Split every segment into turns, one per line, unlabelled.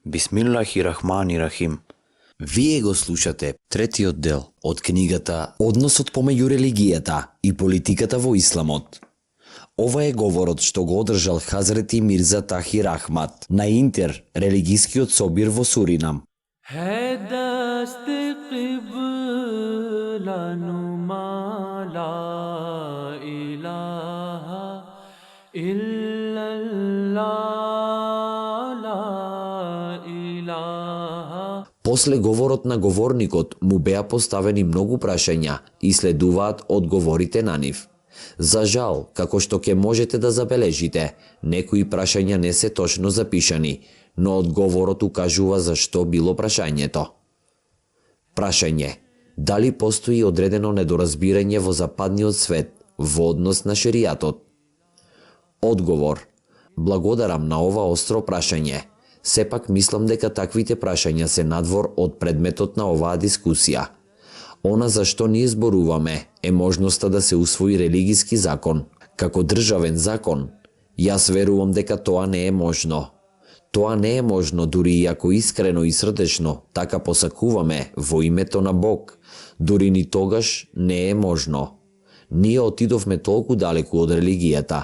Бисмиллахи-рахмани-рахим. Вие го слушате третиот дел од книгата Односот помеѓу религијата и политиката во исламот. Ова е говорот што го одржал Хазрети Мирза Тахир Ахмад на Интер, религискиот собир во Суринам. После говорот на говорникот му беа поставени многу прашања и следуваат одговорите на нив. За жал, како што ќе можете да забележите, некои прашања не се точно запишани, но одговорот укажува зашто било прашањето. Прашање: дали постои одредено недоразбирање во западниот свет во однос на шеријатот? Одговор: благодарам на ова остро прашање. Сепак мислам дека таквите прашања се надвор од предметот на оваа дискусија. Она за што ние зборуваме е можноста да се усвои религиски закон, како државен закон. Јас верувам дека тоа не е можно. Тоа не е можно дури и ако искрено и срдечно така посакуваме во името на Бог, дури ни тогаш не е можно. Ние отидовме толку далеку од религијата.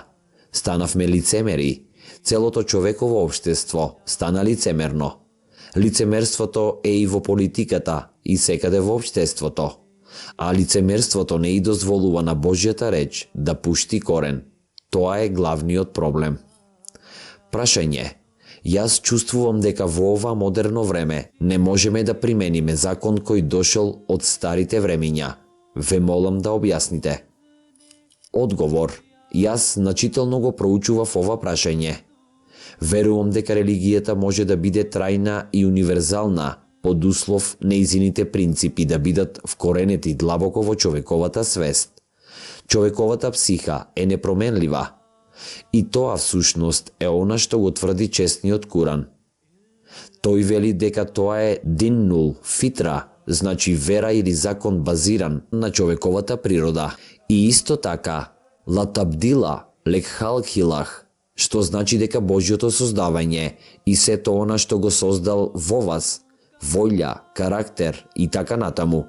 Станавме лицемери. Целото човеково општество стана лицемерно. Лицемерството е и во политиката и секаде во општеството. А лицемерството не и дозволува на Божјата реч да пушти корен. Тоа е главниот проблем. Прашање: јас чувствувам дека во ова модерно време не можеме да примениме закон кој дошол од старите времиња. Ве молам да објасните. Одговор: јас значително го проучував ова прашање. Верувам дека религијата може да биде трајна и универзална под услов нејзините принципи да бидат вкоренети длабоко во човековата свест. Човековата психа е непроменлива. И тоа всушност е она што го тврди честниот Куран. Тој вели дека тоа е диннул фитра, значи вера или закон базиран на човековата природа. И исто така латабдила лекхалхилах, што значи дека Божјото создавање и сето она што го создал во вас, волја, карактер и така натаму,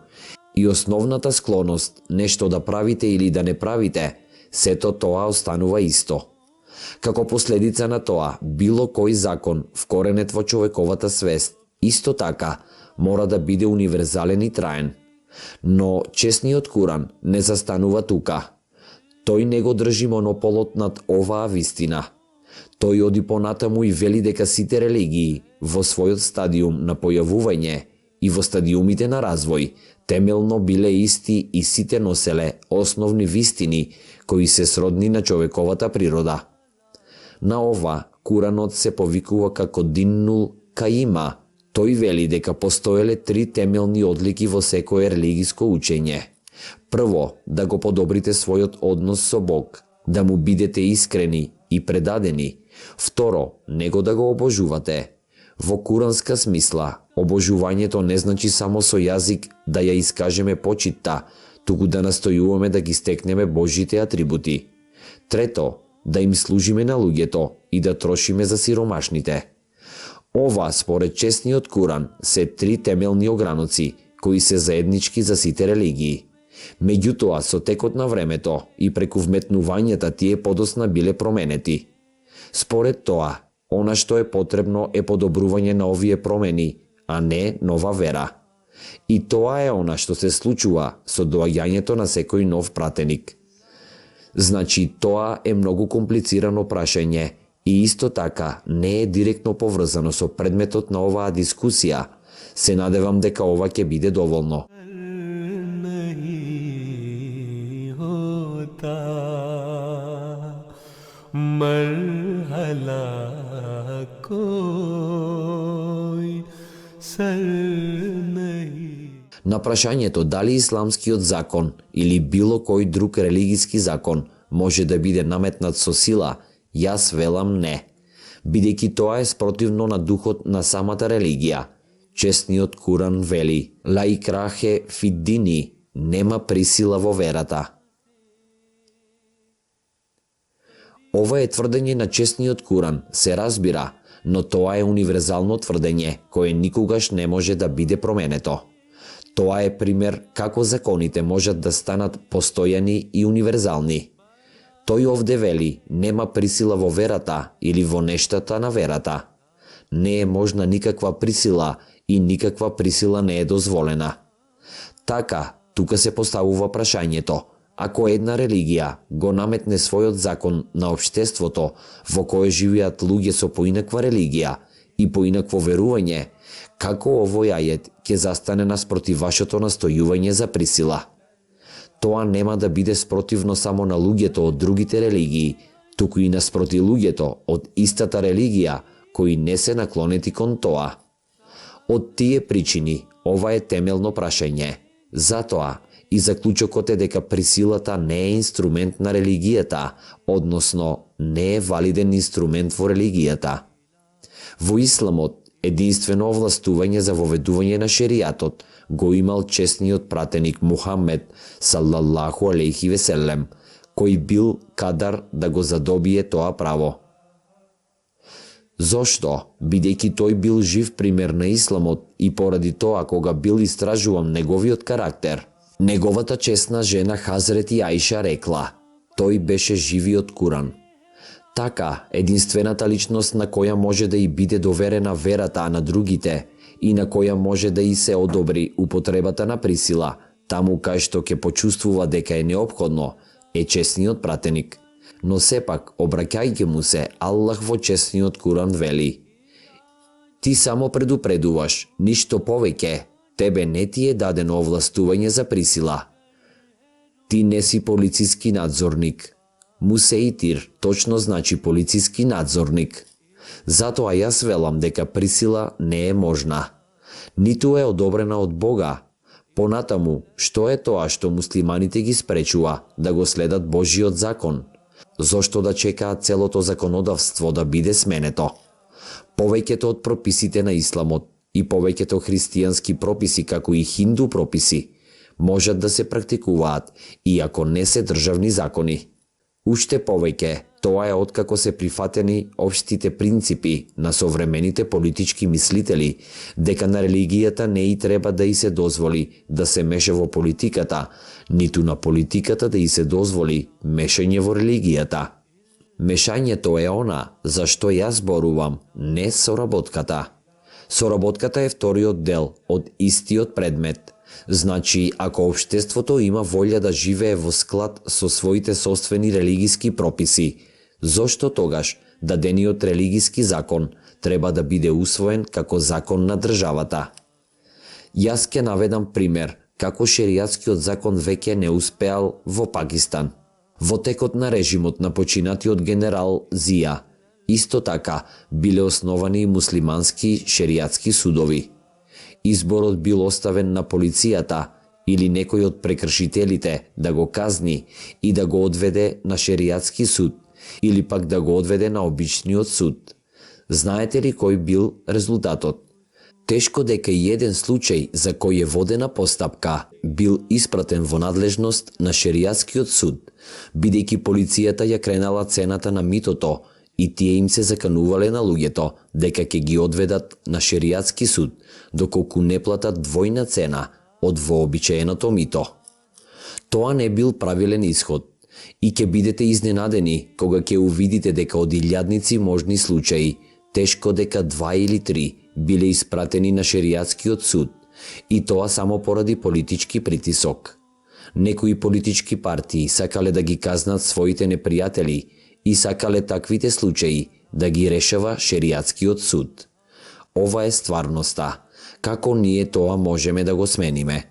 и основната склоност нешто да правите или да не правите, сето тоа останува исто. Како последица на тоа, било кој закон вкоренет во човековата свест, исто така мора да биде универзален и траен. Но честниот Куран не застанува тука. Тој не го држи монополот над оваа вистина. Тој оди понатаму и вели дека сите религии во својот стадиум на појавување и во стадиумите на развој темелно биле исти и сите носеле основни вистини кои се сродни на човековата природа. На ова Куранот се повикува како диннул каима. Тој вели дека постоеле три темелни одлики во секое религиско учење. Прво, да го подобрите својот однос со Бог, да му бидете искрени и предадени. Второ, него да го обожувате. Во куранска смисла, обожувањето не значи само со јазик да ја искажеме почитта, туку да настојуваме да ги стекнеме Божите атрибути. Трето, да им служиме на луѓето и да трошиме за сиромашните. Ова, според честниот Куран, се три темелни ограноци, кои се заеднички за сите религии. Меѓутоа, со текот на времето и преку вметнувањата тие подосна биле променети. Според тоа, она што е потребно е подобрување на овие промени, а не нова вера. И тоа е она што се случува со доаѓањето на секој нов пратеник. Значи, тоа е многу комплицирано прашање и исто така не е директно поврзано со предметот на оваа дискусија. Се надевам дека ова ќе биде доволно. На прашањето дали исламскиот закон или било кој друг религиски закон може да биде наметнат со сила, јас велам не, бидејќи тоа е спротивно на духот на самата религија. Честниот Куран вели: ла икрахе фиддини, нема присила во верата. Ова е тврдење на честниот Куран, се разбира, но тоа е универзално тврдење кое никогаш не може да биде променето. Тоа е пример како законите можат да станат постојани и универзални. Тој овде вели, нема присила во верата или во нештата на верата. Не е можна никаква присила и никаква присила не е дозволена. Така, тука се поставува прашањето, ако една религија го наметне својот закон на општеството во кое живеат луѓе со поинаква религија и поинакво верување, како овој ајет ќе застане наспроти вашето настојување за присила? Тоа нема да биде спротивно само на луѓето од другите религии, туку и наспроти луѓето од истата религија кои не се наклонети кон тоа. Од тие причини, ова е темелно прашање. Затоа, и заклучокот е дека присилата не е инструмент на религијата, односно не е валиден инструмент во религијата. Во исламот, единствено овластување за воведување на шеријатот го имал честниот пратеник Мухамед салаллаху алейхи веселем, кој бил кадар да го задобие тоа право. Зошто? Бидејќи тој бил жив пример на исламот и поради тоа кога бил истражуван неговиот карактер, неговата честна жена Хазрети Аиша рекла, тој беше живиот Куран. Така, единствената личност на која може да и биде доверена верата на другите и на која може да и се одобри употребата на присила, таму кај што ќе почувствува дека е неопходно, е честниот пратеник. Но сепак, обраќајќи му се, Аллах во честниот Куран вели: ти само предупредуваш, ништо повеќе, тебе не ти е дадено овластување за присила. Ти не си полициски надзорник. Мусеитир точно значи полициски надзорник. Затоа јас велам дека присила не е можна. Ниту е одобрена од Бога. Понатаму, што е тоа што муслиманите ги спречува да го следат Божиот закон? Зошто да чекаат целото законодавство да биде сменето? Повеќето од прописите на исламот и повеќето христијански прописи, како и хинду прописи, можат да се практикуваат, иако не се државни закони. Уште повеќе, тоа е откако се прифатени општите принципи на современите политички мислители, дека на религијата не и треба да и се дозволи да се меша во политиката, ниту на политиката да и се дозволи мешање во религијата. Мешањето е она за што јас зборувам, не соработката. Соработката е вториот дел од истиот предмет. Значи, ако општеството има волја да живее во склад со своите собствени религиски прописи, зошто тогаш дадениот религиски закон треба да биде усвоен како закон на државата? Јас ќе наведам пример како шеријатскиот закон веќе не успеал во Пакистан. Во текот на режимот на починатиот генерал Зија, исто така биле основани муслимански шеријатски судови. Изборот бил оставен на полицијата или некој од прекршителите да го казни и да го одведе на шеријатски суд или пак да го одведе на обичниот суд. Знаете ли кој бил резултатот? Тешко дека и еден случај за кој е водена постапка бил испратен во надлежност на шеријатскиот суд, бидејќи полицијата ја кренала цената на митото и тие им се заканувале на луѓето дека ќе ги одведат на шеријатски суд, доколку не платат двојна цена од вообичаеното мито. Тоа не бил правилен исход и ќе бидете изненадени кога ќе увидите дека од илјадници можни случаи, тешко дека 2 или 3 биле испратени на шеријатскиот суд, и тоа само поради политички притисок. Некои политички партии сакале да ги казнат своите непријатели и сакале таквите случаи да ги решава шеријатскиот суд. Ова е стварноста. Како ние тоа можеме да го смениме?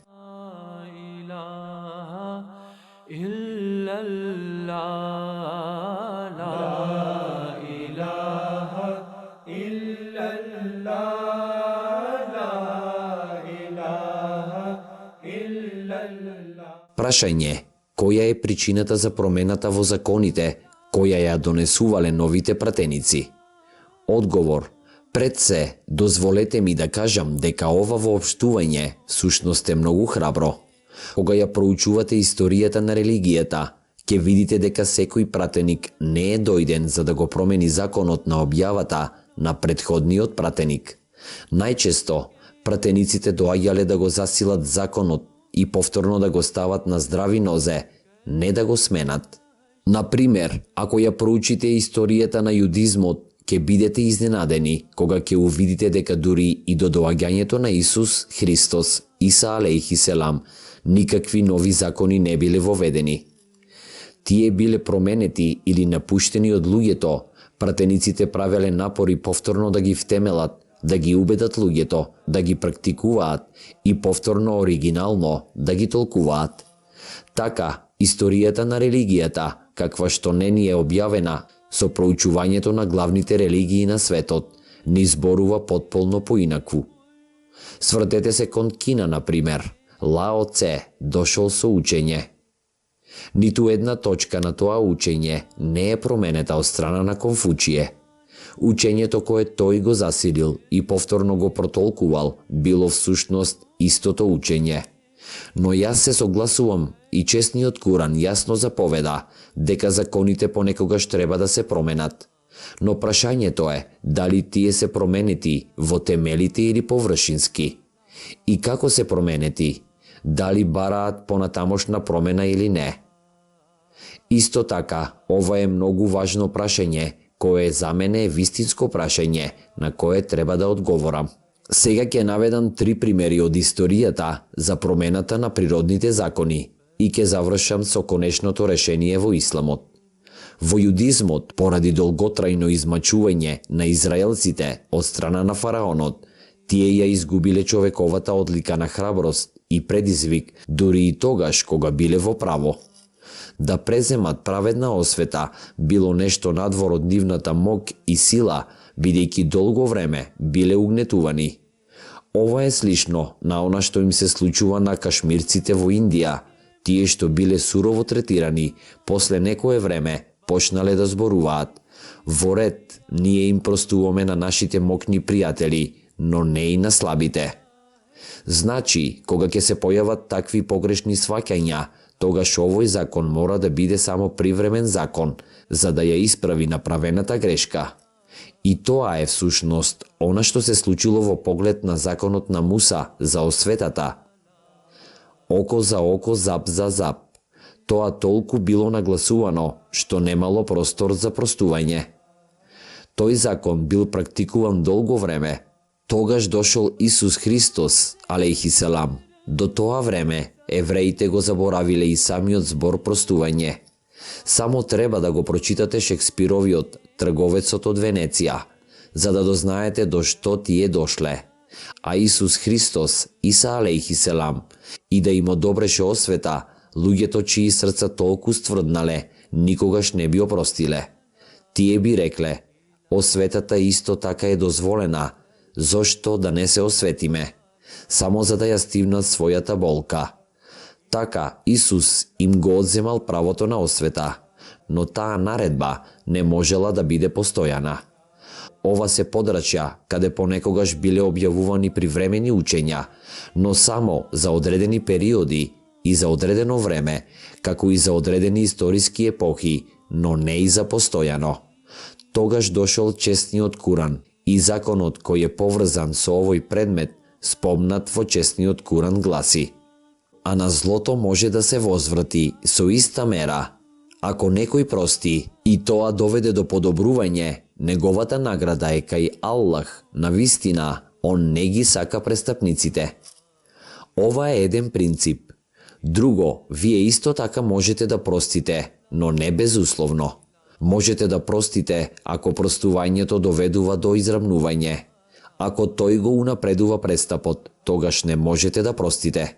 Прашање: која е причината за промената во законите, која ја донесувале новите пратеници? Одговор: пред се, дозволете ми да кажам дека ова воопштување всушност е многу храбро. Кога ја проучувате историјата на религијата, ќе видите дека секој пратеник не е дојден за да го промени законот на објавата на претходниот пратеник. Најчесто, пратениците доаѓале да го засилат законот и повторно да го стават на здрави нозе, не да го сменат. Например, ако ја проучите историјата на јудизмот, ќе бидете изненадени кога ќе увидите дека дури и до доаѓањето на Исус Христос, Иса алейхи селам, никакви нови закони не биле воведени. Тие биле променети или напуштени од луѓето, пратениците правеле напори повторно да ги втемелат, да ги убедат луѓето, да ги практикуваат и повторно оригинално да ги толкуваат. Така, историјата на религијата, каква што не ни е објавена со проучувањето на главните религии на светот, ни зборува потполно поинакву. Свртете се кон Кина, например. Лао Це дошол со учење. Ниту една точка на тоа учење не е променета од страна на Конфучије. Учењето кое тој го засилил и повторно го протолкувал било всушност истото учење. Но јас се согласувам и честниот Куран јасно заповеда дека законите понекогаш треба да се променат. Но прашањето е дали тие се променети во темелите или површински. И како се променети? Дали бараат понатамошна промена или не? Исто така, ова е многу важно прашање, кое за мене е вистинско прашање, на кое треба да одговорам. Сега ќе наведам 3 примери од историјата за промената на природните закони и ќе завршам со конечното решение во исламот. Во јудизмот, поради долготрајно измачување на израелците од страна на фараонот, тие ја изгубиле човековата одлика на храброст и предизвик, дури и тогаш кога биле во право. Да преземат праведна освета било нешто надвор од нивната мок и сила, бидејќи долго време биле угнетувани. Ова е слично на она што им се случува на кашмирците во Индија, тие што биле сурово третирани, после некое време почнале да зборуваат. Во ред, ние им простуваме на нашите мокни пријатели, но не и на слабите. Значи, кога ќе се појават такви погрешни сваќања, тогаш овој закон мора да биде само привремен закон, за да ја исправи направената грешка. И тоа е всушност она што се случило во поглед на законот на Муса за осветата. Око за око, зап за зап. Тоа толку било нагласувано, што немало простор за простување. Тој закон бил практикуван долго време. Тогаш дошол Исус Христос, алейхи селам. До тоа време, евреите го заборавиле и самиот збор простување. Само треба да го прочитате Шекспировиот Трговецот од Венеција, за да дознаете до што тие дошле. А Исус Христос, Иса алейхи селам, и да им одобреше освета, луѓето чии срца толку стврднале, никогаш не би опростиле. Тие би рекле, осветата исто така е дозволена, зошто да не се осветиме? Само за да ја стивнат својата болка. Така Исус им го одземал правото на освета, но таа наредба не можела да биде постојана. Ова се подрачја каде понекогаш биле објавувани привремени учења, но само за одредени периоди и за одредено време, како и за одредени историски епохи, но не и за постојано. Тогаш дошол честниот Куран и законот кој е поврзан со овој предмет, спомнат во честниот Куран гласи: а на злото може да се возврати со иста мера. Ако некој прости и тоа доведе до подобрување, неговата награда е кај Аллах, на вистина, он не ги сака престапниците. Ова е еден принцип. Друго, вие исто така можете да простите, но не безусловно. Можете да простите ако простувањето доведува до израмнување. Ако тој го унапредува престапот, тогаш не можете да простите.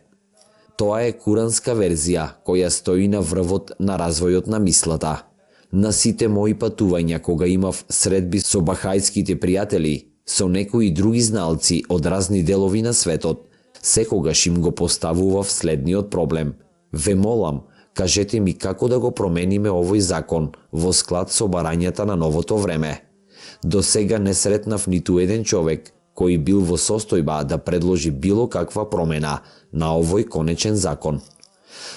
Тоа е куранска верзија која стои на врвот на развојот на мислата. На сите мои патувања кога имав средби со бахајските пријатели, со некои други зналци од разни делови на светот, секогаш им го поставував следниот проблем. Ве молам, кажете ми како да го промениме овој закон во склад со барањата на новото време. До сега не сретнав ниту еден човек кој бил во состојба да предложи било каква промена на овој конечен закон.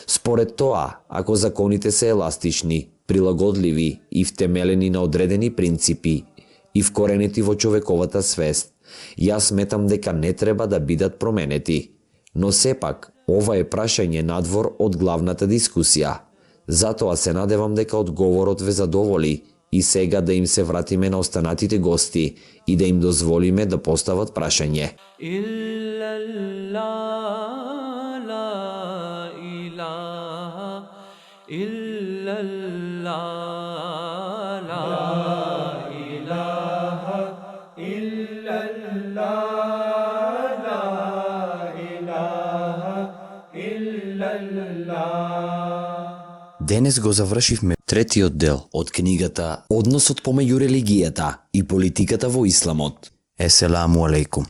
Според тоа, ако законите се еластични, прилагодливи и втемелени на одредени принципи и вкоренети во човековата свест. Јас сметам дека не треба да бидат променети. Но сепак, ова е прашање надвор од главната дискусија. Затоа се надевам дека одговорот ве задоволи и сега да им се вратиме на останатите гости и да им дозволиме да постават прашање.
Денес го завршивме третиот дел
Од книгата Односот помеѓу религијата и политиката во исламот.
Еселаму алейкум.